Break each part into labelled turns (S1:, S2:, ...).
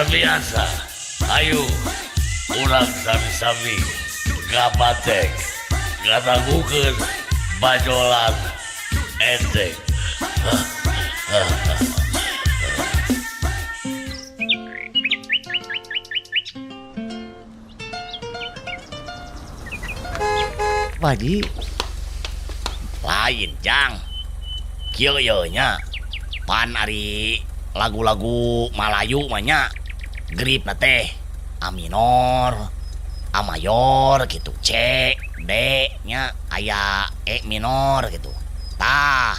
S1: Luar biasa. Ayo, urang sami-sami ngabatek, ngadangukeun bajolan enteng.
S2: Pak Haji.
S3: Lain, Jang. Kieu ieu nya. Pan ari lagu-lagu Malayu mah nya gripna teh A minor, A mayor gitu, C, D nya aya E minor gitu. Tah,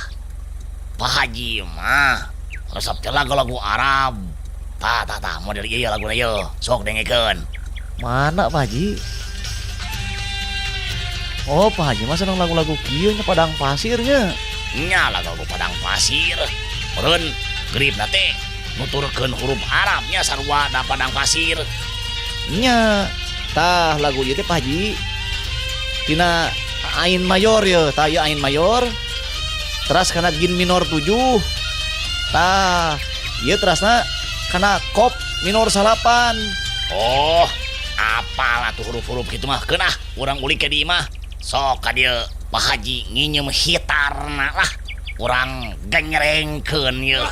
S3: Pak Haji mah resep teh lagu-lagu Arab. Tah, tah, tah, model ieu laguna ieu. Sok dengekeun.
S2: Mana, Pak Haji? Oh, Pak Haji mah seneng lagu-lagu kieu nya, padang pasirnya.
S3: Nya, lagu-lagu padang pasir. Meureun gripna teh nuturkeun huruf Arabnya sarua da padang pasir.
S2: Nya. Tah, lagu ieu teh, Pak Haji. Tina Ain mayor ya, tah ieu Ain mayor. Teras kana Gin minor 7. Tah, ieu terasna kana Kop minor 9.
S3: Oh, apalah tuh huruf-huruf gitu mah. Keun ah, urang ulik ke di imah. Sok ka dieu Pak Haji nginjem hitarna lah. Urang genyrengkeun ieu.